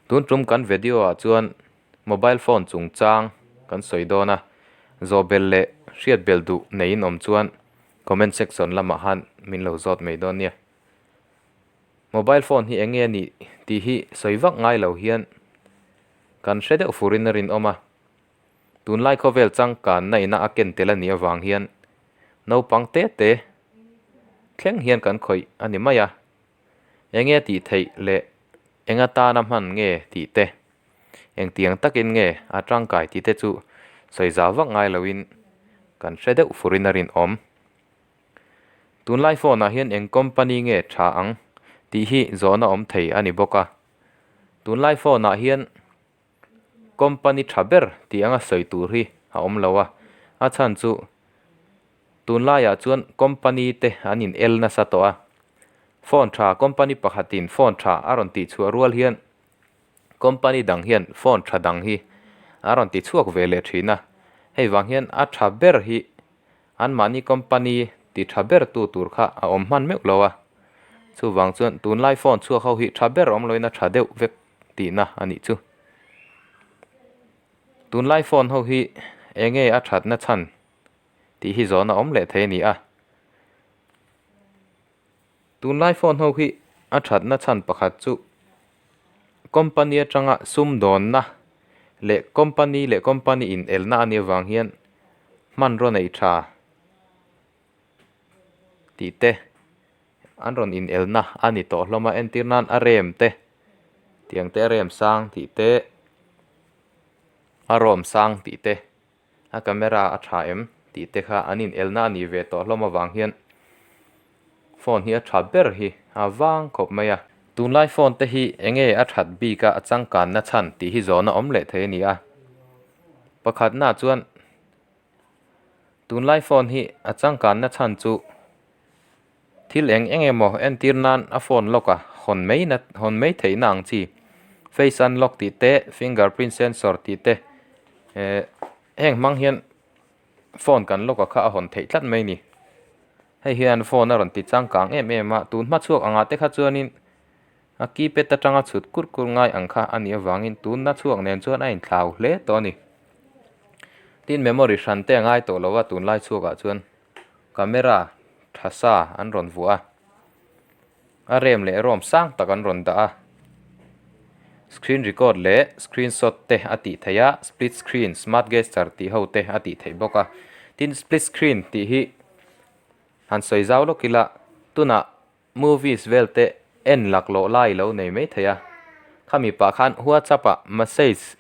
Tun tum kan video ah chuan mobile phone chungchang kan sawi dawn a, zawhbel leh hriatbel duh neiin awm chuan comment section lamah han min lo zawt mai dawn nia. Mobile phone hi eng nge a nih tih hi sawi vak ngai lo hian kan hre deuh furin a rinawm a. Tunlai khawvel changkanna ina a ken tel a nih avang hian naupang te te thleng hian kan khawih a ni mai a. Eng nge tih theih leh eng atana hman nge tih te, engtiang takin nge a tangkai tih te chu sawi zau vak ngai loin kan hre deuh furin a rinawm. Tunlai phone ah hian eng company nge tha ang tih hi zawhna awm thei a ni bawk a. Tunlai phone ah hian company tha ber tih anga sawi tur hi a awm lo a, a chhan chu tunlaiah chuan company te an in el nasa tawh a. Phone tha company pakhatin phone tha a rawn tih chhuah rual hian company dang hian phone tha dang hi a rawn ti chhuak ve leh thin a, hei vang hian a tha ber hi Anmahni company ti tha ber tu tur kha a awm hman meuh lo a, chuvang chuan tunlai phone chhuak ho hi tha ber awm loin a tha deuh vek tihna a nih chu. Tunlai phone ho hi eng nge a thatna chhan tih hi zawn a awm leh thei a ni a. Tunlai phone ho hi a thatna chhan pakhat chu company atanga sumdawnna leh company leh company inelna a nih avang hian hmanraw nei tha tih te an rawn inelna a ni tawh hlawm a, entir nan a rem te tiang te a rem sang tih te a rawm sang tih te. A camera a tha em tih te kha an in elna a nih ve tawh hlawm avang hian phone hi a tha ber hi a vang khawp mai a. Tunlai phone te hi eng nge a that bik a a changkanna chhan tih hi zawhna awm leh thei a ni a. Pakhatna chuan tunlai phone hi a changkanna chhan chu thil eng eng emaw entir nan a phone lock a hawn mai na hawn mai theihna ang chi face unlock tih te fingerprint sensor tih te eh heng hmang hian phone kan lock a kha a hawn theih tlat mai a ni. Hei hian phone a rawn ti changkang em em a tun hma chhuak angah te kha chuanin a keypad atanga chhut kur kur ngai ang kha a nih avangin tunna chhuak nen chuan a inthlau hle tawh a ni. Tin memory hran te a ngai tawh lo a tunlai chhuakah chuan. Camera tha sa an rawn vuah a, a rem leh rawm sang tak an rawn dah a, screen record leh screenshot te a tih theih a, split screen smart gesture tih ho te a tih theih bawk a, tin split screen tih hi han sawi zau lawk ila tunah movies vel te en laklawh lai lo nei mai thei a, khami pah khan whatsapp ah message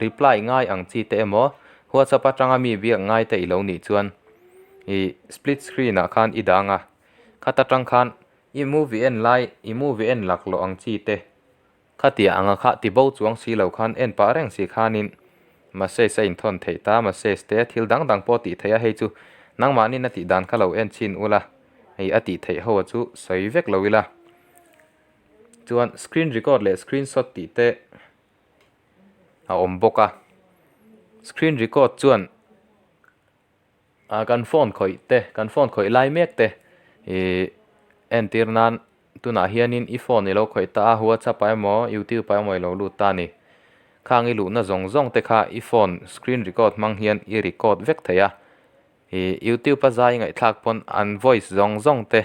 reply ngai ang chi te emaw whatsapp atanga mi biak ngai te i lo nih chuan ih split screen ah khan i dang a, khata tang khan i movie en lai i movie en laklawh ang chi te Khatia anga kha ti bo chuang si lo khan en pah reng si khanin message a inthawn theih ta, message te thil dang dang pawh tih theih a, hei chu nangmahnin a tih dan kha lo en chhin ula, hei a tih theih ho chu sawi vek lo ila. Chuan screen record leh screenshot tih te a awm bawk a, screen record chuan Ah kan phone khawih te kan phone khawih lai mek te ih entir nan tunah hianin i phone ilo khawih ta a whatsapp ah emaw youtube ah emaw ilo lut ta a ni khang i luhna zawng zawng te kha i phone screen record hmang hian i record vek thei a ih youtube a zai ngaihthlak pawn an voice zawng zawng te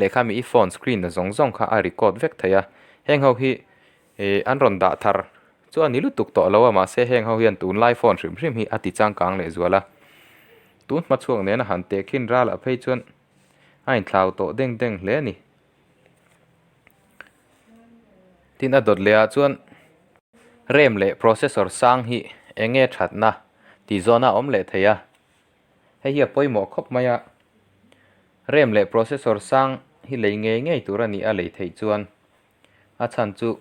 lehkha mi i phone screen na zawng zawng kha a record vek thei a heng ho hi ih an rawn dah thar chu a ni lutuk tawh lo a mahse heng ho hian tunlai phone hrim hrim hi a ti changkang leh zual a tun hma chhuak nena han teh khin ralah phei chuan a inthlau tawh deng deng hle a ni tin a dawt leh ah chuan ram leh processor sang hi eng nge thatna tih zawhna a awm leh thei a. Hei hi a pawimawh khawp mai a, RAM leh processor sang hi lei ngei ngei tur a nih a lei theih chuan a chhan chu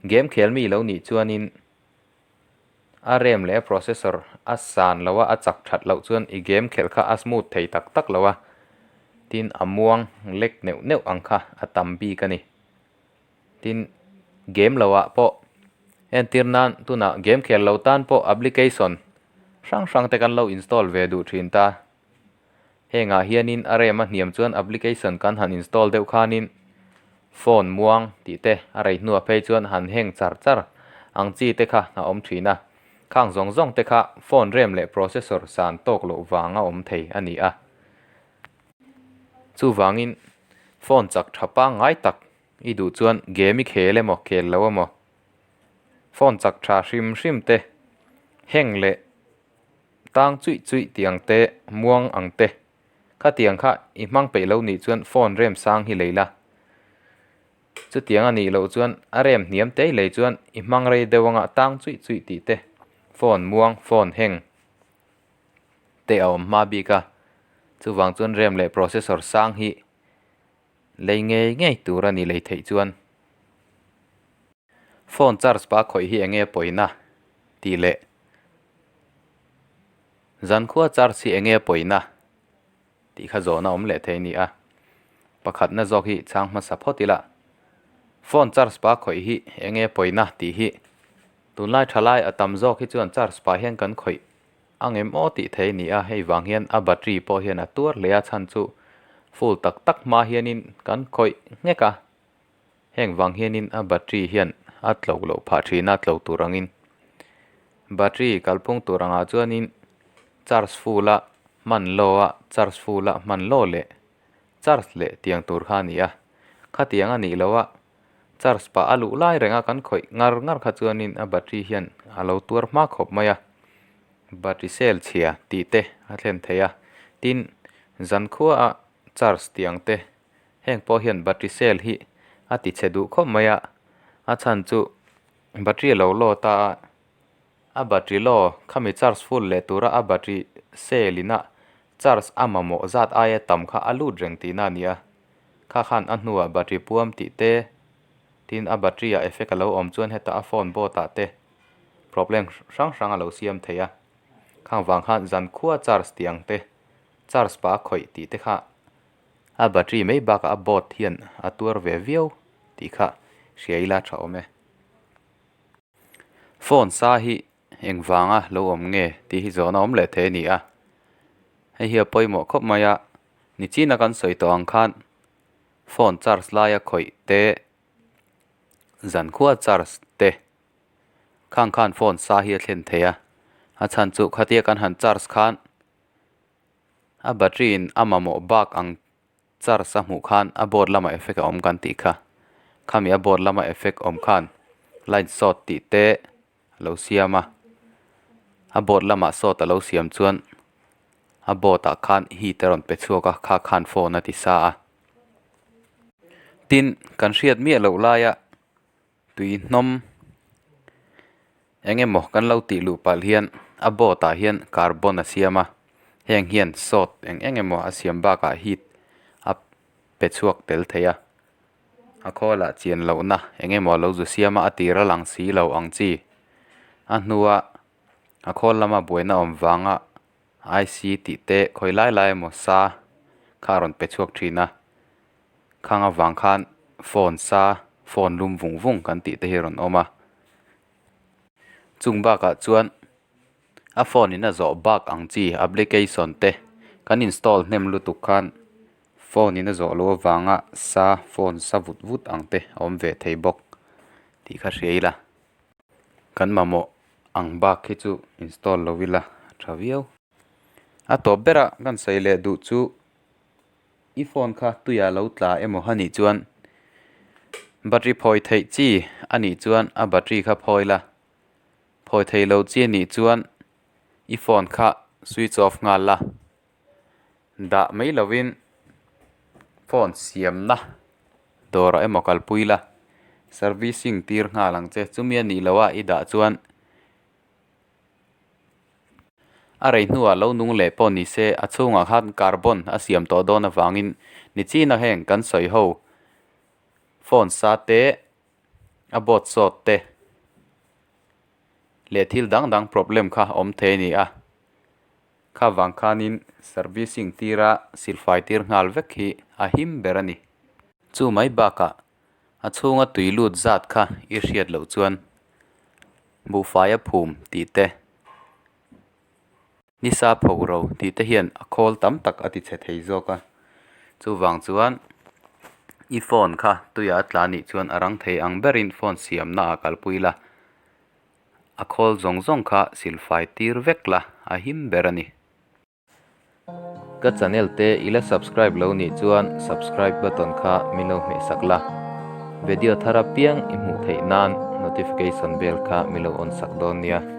game khel mi lo nih chuanin a RAM leh a processor a san lo a, a chak that loh chuan i game khelh kha a smooth thei tak tak lo a, tin a muang lek neuh neuh ang kha a tam bik a ni. Tin game lo ah pawh entir nan tunah game khel lo tan pawh application hrang hrang te kan lo install ve duh thin ta. Hengah hianin a rem a hniam chuan application kan han install deuh khanin Phone muang tih te a rei hnuah phei chuan han heng char char ang chi te kha a awm thin a. Khang zawng zawng te kha phone RAM leh processor san tawk loh vang a awm thei a ni a. Chuvangin phone chak tha pangngai tak i duh chuan game i khel emaw khel lo emaw phone chak tha hrim hrim te heng leh tang chuih chuih tih ang te muang ang te Khatiang kha i hmang peih lo nih chuan phone rem sang hi lei la. Chutiang a nih loh chuan a rem hniam tei lei chuan i hmang rei deuh anga tang chuih chuih tih te phone muang phone heng te a awm hma bik a. Chuvang chuan rem leh processor sang hi lei ngei ngei tur a ni lei theih chuan. Phone charge pa khawih hi enge pawina tih leh Zankhua charge hi enge pawina tih kha zawhna awm leh thei a ni a. Pakhatna zawk hi chhang hmasa phawt ila. Phone charge pa khawih hi enge pawina tih hi tunlai thalai a tam zawk hi chuan charge pah hian kan khawih ang em aw tih thei a ni a. Hei vang hian a battery pawh hian a tuar hle a chhan chu full tak tak hma hianin kan khawih nghek a. Heng vang hianin a battery hian a tlo loh phah thin a, tlo tur angin. Battery kalphung tur angah chuanin charge full a hman law a, charge full a hman law leh charge leh tiang tur kha a ni a. Khatiang a nih loh a, charge pah a luh lai reng a kan khawih ngar ngar kha chuanin a battery hian a lo tuar hma khawp mai a. Battery cell chhia tih te a thlen thei a, tin zankhua a charge tiang te Heng pawh hian battery cell hi a ti chhe duh khawp mai a, a chhan chu battery a lo load ta a, a battery low khami charge full leh tura a battery cell ina charge a mamawh zat aia tam kha a lut reng tihna a ni a, kha khan a hnuah battery puam tih te tin a battery ah effect a lo awm chuan hetah a phone board ah te problem hrang hrang a lo siam thei a, khang vang khan zankhua charge tih ang te charge pah a khawih tih te kha. A battery mai bakah a board hian a tuar ve viau tih kha hria ila tha awm e. Phone sa hi eng vanga lo awm nge tih hi zawhna awm leh thei a ni a. Hei hi a pawimawh khawp mai a, nichina kan sawi tawh ang khan phone charge laia khawih te, zankhua charge te khang khan phone sa hi a thlen thei a. A chhan chu khatia kan han charge khan A battery in a mamawh bak ang charge a hmuh khan a board lamah effect a awm kan tih kha. Khami a board lama effect awm khan line short tih te a lo siam a. A board lamah short a lo siam chuan a board ah khan heat a rawn pe chhuak a, kha khan phone a ti sa a. Tin, kan hriat miah loh laia Tui hnawm eng emaw kan lo tih luh palh hian a board ah hian carbon a siam a, heng hian sawt eng eng emaw a siam bakah heat a pe chhuak tel thei a, a khawlah chian lohna eng emaw a lo zu siam a, a tir a lang si lo ang chi. A hnua a khawl lama buaina awm vanga IC tih te khawi lai lai emaw sa kha a rawn pe chhuak thin a, khang avang khan phone sa phone lum vung vung kan tih te hi a rawn awm a. Chung bakah chuan a phone in a zawh bak ang chi application te kan install hnem lutuk khan phone in a zawh loh avanga sa phone sa vut vut ang te a awm ve thei bawk tih kha hria ila. Kan mamawh ang bak hi chu install lo ila a tha viau. A tawp bera kan sawi leh duh chu i phone kha tuiah lo tla emaw a nih chuan battery phawi theih chi a nih chuan a battery kha phawi la, phawi thei lo chi a nih chuan i phone kha switch off nghal la, dah mai lovin phone siamna dawrah emaw kalpui la, servicing tir nghal ang che, chumi a nih loh a i dah chuan a rei hnuah lo nung leh pawh ni se a chhungah khan carbon a siam tawh dawn avangin nichina heng kan sawi ho phone sa te a board sawt te leh thil dang dang problem kha a awm thei a ni a. Kha vang khanin servicing tira silfai tir nghal vek hi a him ber a ni. Chu mai bakah a chhunga tui lut zat kha i hriat loh chuan buhfai a phum tih te, nisa pho ro tih te hian a khawl tam tak a ti chhe thei zawk a. Chuvang chuan. I phone kha tuiah a tla nih chuan a rang thei ang berin phone siamna ah kalpui la, a khawl zawng zawng kha silfai tir vek la, a him ber a ni. Ka channel te i la subscribe lo nih chuan subscribe button kha min lo hmeh sak la, video thar apiang i hmuh theih nan notification bell kha min lo on sak dawn nia.